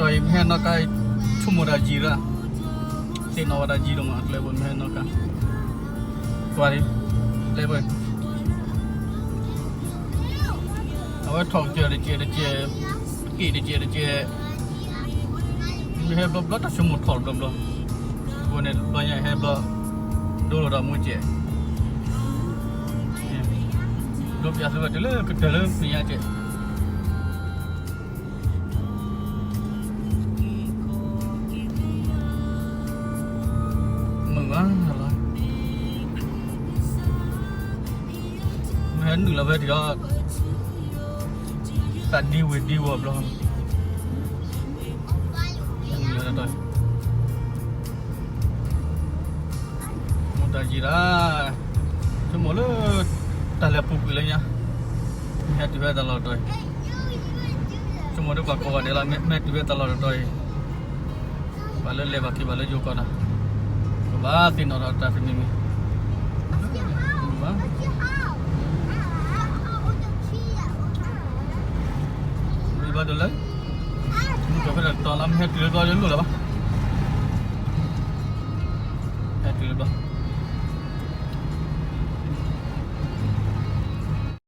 မ့ၢ်ဟဲနီၣ်ကါ ဆိကမိၣ်တၢ်ယံၤရၣ်, သ့ၣ်နီၣ်ဝဲတၢ်ယံၤဒိၣ်မး ကျဲဘိမ့ၢ်ဟဲနီၣ်ကါ, ကွၢ်လံ, ကျဲဘိ, အဝဲထီၣ်ကစၢၢ်တကဲးတကဲး, က့ၣ်တကဲးတကဲး, မ့ၢ်ဟဲဘျီဘျီတၢ်ဆိကမိၣ်ထီၣ်ဘျီဘျီ, အဃိန့ၣ်ဘျီညါဟဲဘျီ, ဒိလီၤဒီးမူကဲး, ဒိပၠးသုဝဲတုၤလၢကတၢၢ်လၢမ့ၢ်ညါကဲး မုာ်ဘၣ်လီၤ, မ့ၢ်ဟဲနုာ်လီၤဖဲဒံးဒီး, သးဒံဝ့ၤဒံဝီၤဘျီ, ဟဲနုာ်လီၤတတီၤ, ဆိကမိၣ်တၢ်ယံၤဒၣ်, ဆိကမိၣ်လၢ တၢ်လဲၤပူၤကွံာ်လၢညါ, မ့ၢ်ဟဲတုၤဖဲတၢ်လီၢ်တတီၤအံၤ, ဆိကမိၣ်ဒ်ပှၤကိးဂၤဒဲးလီၤ, မ့ၢ်ဟဲတုၤဖဲတၢ်လီၢ်တတီၤအံၤ, ဘၣ်လၢလဲၤဘၣ်က့ၤဘၣ်လၢယိၤကီၢ်ဒီး, ကဘၣ်သ့ၣ်နီၣ်ထီၣ်တၢ်တမံၤမံၤ, ဘၣ် ဘၣ်ဒိလၢ, မုၢ်ကီၢ်ဖဲတတီၤလီၤ မ့ၢ်ဟဲတုၤလၢဘျီလၢလိၣ်လၢၤဘၣ်, ဟဲတုၤလၢဘျီ